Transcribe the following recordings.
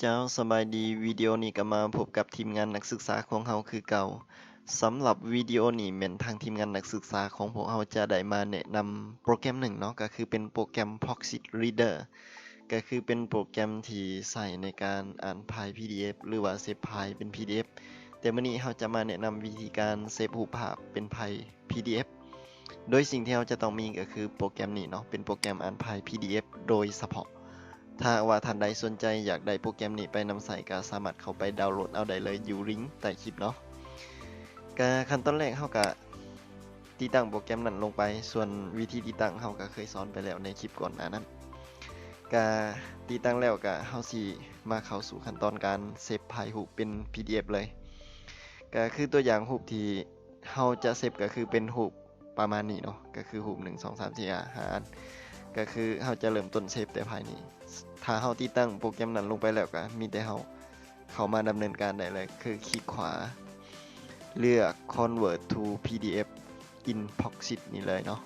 ເຈົ້າ ສະບາຍດີ, ວິດີໂອນີ້ກໍມາພົບກັບທີມງານນັກສຶກສາຂອງເຮົາຄືເກົ່າ. ສຳລັບວິດີໂອນີ້ແມ່ນທາງທີມງານນັກສຶກສາຂອງພວກເຮົາຈະໄດ້ມາແນະນຳໂປຣແກຣມໜຶ່ງເນາະ, ກໍຄືເປັນໂປຣແກຣມ Proxy Reader, ກໍຄືເປັນໂປຣແກຣມທີ່ໃຊ້ໃນການອ່ານໄຟລ໌ PDF ຫຼືວ່າເຊບໄຟລ໌ເປັນ PDF. ແຕ່ມື້ນີ້ເຮົາຈະມາແນະນຳວິທີການເຊບຮູບພາບເປັນໄຟລ໌ PDF. ໂດຍສິ່ງທີ່ເຮົາຈະຕ້ອງມີກໍຄືໂປຣແກຣມນີ້ເນາະ, ເປັນໂປຣແກຣມອ່ານໄຟລ໌ PDF ໂດຍສະເພາະ. ຖ້າຫາກວ່າທ່ານໃດສົນໃຈຢາກໄດ້ໂປຣແກຣມນີ້ໄປນຳໃຊ້ ກໍສາມາດເຂົ້າໄປດາວໂຫຼດເອົາໄດ້ເລີຍ ຢູ່ລິງໃຕ້ຄລິບເນາະ. ກະຂັ້ນຕອນແລກເຮົາກະຕິດຕັ້ງໂປຣແກຣມນັ້ນລົງໄປ, ສ່ວນວິທີຕິດຕັ້ງເຮົາກະເຄີຍສອນໄປແລ້ວໃນຄລິບກ່ອນໜ້ານັ້ນ. ກະຕິດຕັ້ງແລ້ວກະເຮົາຊິມາເຂົ້າສູ່ຂັ້ນຕອນການເຊບໄຟລ໌ຮູບເປັນ PDF ເລີຍ. ກະຄືຕົວຢ່າງຮູບທີ່ ເຮົາຈະເຊບກໍຄືເປັນຮູບປະມານນີ້ເນາະ, ກໍຄືຮູບ ໜຶ່ງ ສອງ ສາມ ສີ່ ຫ້າ ຫ້າອັນ. ກໍຄືເຮົາຈະເລີ່ມຕົ້ນເຊບແຕ່ໄຟລ໌ນີ້. ຖ້າເຮົາຕິດຕັ້ງໂປຣແກຣມນັ້ນລົງໄປແລ້ວ ກໍມີແຕ່ເຮົາເຂົ້າມາດຳເນີນການໄດ້ເລີຍ, ຄືຄລິກຂວາ ເລືອກ Convert to PDF in Proxy ນີ້ເລີຍເນາະ.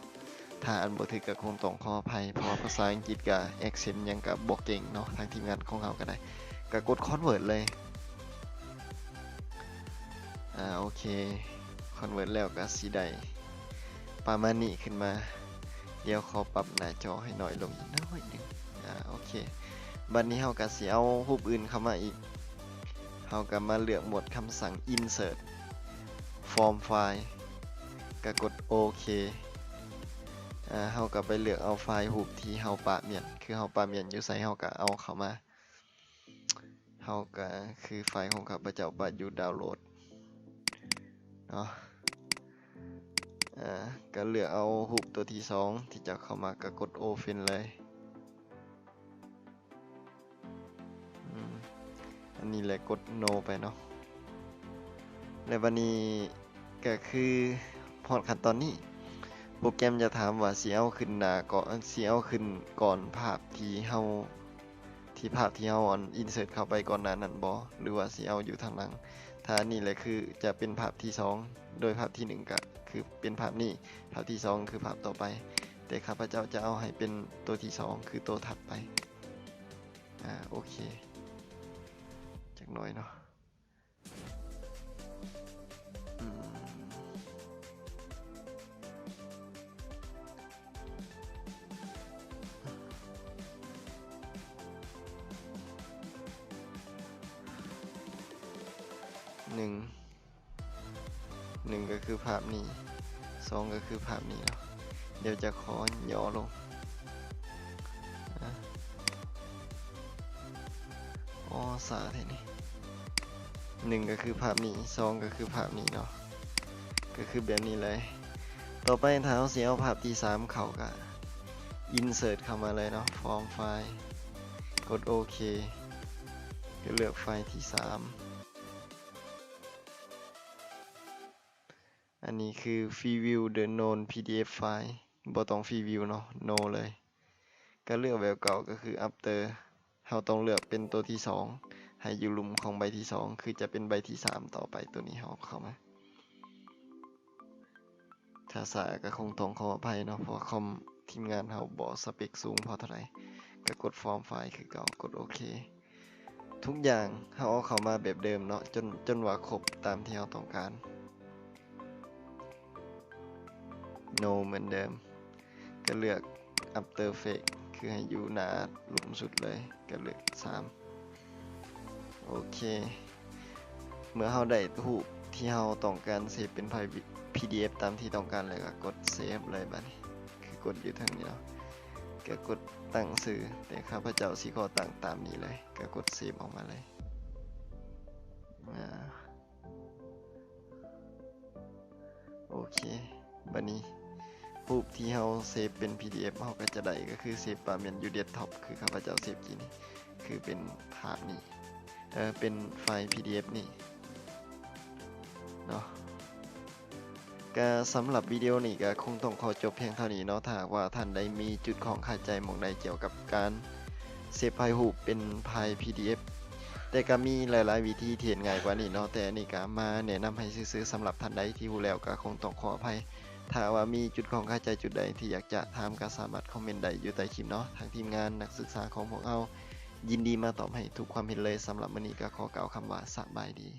ຖ້າອ່ານບໍ່ຖືກກໍຄົງຕ້ອງຂໍອະໄພ, ເພາະວ່າພາສາອັງກິດກັບ Accent ຫຍັງກໍບໍ່ເກັ່ງເນາະ, ທາງທີມງານຂອງເຮົາກໍໄດ້. ກໍກົດ Convert ເລີຍ. ອາ ໂອເຄ, Convert ແລ້ວກໍຊິໄດ້ປະມານນີ້ຂຶ້ນມາ. ດຽວຂໍປັບໜ້າຈໍໃຫ້ນ້ອຍລົງອີກໜ້ອຍໜຶ່ງ. ອາ ໂອເຄ, ບັດນີ້ເຮົາກໍຊິເອົາຮູບອື່ນເຂົ້າມາອີກ. ເຮົາກໍມາເລືອກໝວດຄຳສັ່ງ Insert from File ກໍກົດໂອເຄ. ອາ ເຮົາກໍໄປເລືອກເອົາໄຟລ໌ຮູບທີ່ເຮົາປະມ້ຽນ, ຄືເຮົາປະມ້ຽນຢູ່ໃສເຮົາກໍເອົາເຂົ້າມາ. ເຮົາກໍຄືໄຟລ໌ຂອງຂ້າພະເຈົ້າປະຢູ່ດາວໂຫຼດເນາະ. ອາ ກໍເລືອກເອົາຮູບຕົວທີສອງທີ່ຈະເຂົ້າມາ, ກໍກົດ Open ເລີຍ. ອືມ ອັນນີ້ແຫຼະ ກົດ No ໄປເນາະ. ແລະ ບັດນີ້ກໍຄືຮອດຂັ້ນຕອນນີ້ ໂປຣແກຣມຈະຖາມວ່າຊິເອົາຂຶ້ນໜ້າກໍ ຊິເອົາຂຶ້ນກ່ອນພາບທີ່ເຮົາ ທີ່ພາບທີ່ເຮົາ ອັນ insert ເຂົ້າໄປກ່ອນໜ້ານັ້ນບໍ່ ຫຼືວ່າຊິເອົາຢູ່ທາງຫຼັງ. ຖ້າອັນນີ້ແຫຼະ ຄືຈະເປັນພາບທີສອງ, ໂດຍພາບທີໜຶ່ງກໍຄືເປັນພາບນີ້, ພາບທີສອງຄືພາບຕໍ່ໄປ, ແຕ່ຂ້າພະເຈົ້າຈະເອົາໃຫ້ເປັນຕົວທີສອງ ຄືຕົວຖັດໄປ. ອາ ໂອເຄ ຈັກໜ້ອຍເນາະ. ອືມ ໜຶ່ງ ໜຶ່ງກໍຄືພາບນີ້, ສອງກໍຄືພາບນີ້ເນາະ. ດຽວຈະຂໍຫຍໍ້ລົງ. ອາ ອໍ ຊ້າແທ້ນີ້. ໜຶ່ງກໍຄືພາບນີ້, ສອງກໍຄືພາບນີ້ເນາະ, ກໍຄືແບບນີ້ເລີຍ. ຕໍ່ໄປຖ້າເຮົາຊິເອົາພາບທີສາມເຂົ້າ ກໍ insert ເຂົ້າມາເລີຍເນາະ, from file ກົດໂອເຄ, ກໍເລືອກໄຟລ໌ທີສາມ. ອັນນີ້ຄື preview the known PDF file, ບໍ່ຕ້ອງ preview ເນາະ, no ເລີຍ. ກໍເລືອກແບບເກົ່າ ກໍຄື after. ເຮົາຕ້ອງເລືອກເປັນຕົວທີສອງ ໃຫ້ຢູ່ລຸ່ມຂອງໃບທີສອງ ຄືຈະເປັນໃບທີສາມຕໍ່ໄປ. ຕົວນີ້ເຮົາເຂົ້າມາ ຖ້າຊ້າກໍຄົງຕ້ອງຂໍອະໄພເນາະ, ເພາະວ່າຄອມທີມງານເຮົາບໍ່ສະເປັກສູງພໍເທົ່າໃດ. ກໍກົດ from file ຄືເກົ່າ, ກົດໂອເຄ. ທຸກຢ່າງເຮົາເອົາເຂົ້າມາແບບເດີມເນາະ, ຈົນ ຈົນວ່າຄົບຕາມທີ່ເຮົາຕ້ອງການ. No ເໝືອນເດີມ. ກໍເລືອກ After Effects ຄືໃຫ້ຢູ່ໜ້າລຸ່ມສຸດເລີຍ, ກໍເລືອກສາມ. ໂອເຄ, ເມື່ອເຮົາໄດ້ຮູບທີ່ເຮົາຕ້ອງການເຊບເປັນໄຟລ໌ PDF ຕາມທີ່ຕ້ອງການແລ້ວ ກໍກົດ Save ເລີຍ. ບັດນີ້ຄືກົດຢູ່ເທິງນີ້ເນາະ, ກໍກົດຕັ້ງຊື່, ແຕ່ຂ້າພະເຈົ້າຊິຂໍຕັ້ງຕາມນີ້ເລີຍ, ກໍກົດ Save ອອກມາເລີຍ. ອາ ໂອເຄ, ບັດນີ້ຮູບທີ່ເຮົາເຊບເປັນ PDF ເຮົາກໍຈະໄດ້ ກໍຄືເຊບປະມ້ຽນຢູ່ Desktop ຄືຂ້າພະເຈົ້າເຊບກີ້ນີ້, ຄືເປັນພາບນີ້ ເອີ ເປັນໄຟລ໌ PDF ນີ້ເນາະ. ກະສຳລັບວິດີໂອນີ້ກະຄົງຕ້ອງຂໍຈົບພຽງເທົ່ານີ້ເນາະ. ຖ້າຫາກວ່າທ່ານໃດມີຈຸດຂ້ອງຄາໃຈໝ່ອງໃດກ່ຽວກັບການເຊບໄຟລ໌ຮູບເປັນໄຟລ໌ PDF ແຕ່ກະມີຫຼາຍໆວິທີທີ່ເຮັດງ່າຍກວ່ານີ້ເນາະ, ແຕ່ອັນນີ້ກະມາແນະນຳໃຫ້ຊື່ໆ. ສຳລັບທ່ານໃດທີ່ຮູ້ແລ້ວກະຄົງຕ້ອງຂໍອະໄພ. ຖ້າຫາກວ່າມີຈຸດຂ້ອງຄາໃຈຈຸດໃດທີ່ຢາກຈະຖາມ ກະສາມາດຄອມເມັນໄດ້ຢູ່ໃຕ້ຄລິບເນາະ. ທາງທີມງານນັກສຶກສາຂອງພວກເຮົາ ຍິນດີມາຕອບໃຫ້ທຸກຄວາມເຫັນເລີຍ. ສຳລັບມື້ນີ້ກໍຂໍກ່າວຄຳວ່າສະບາຍດີ.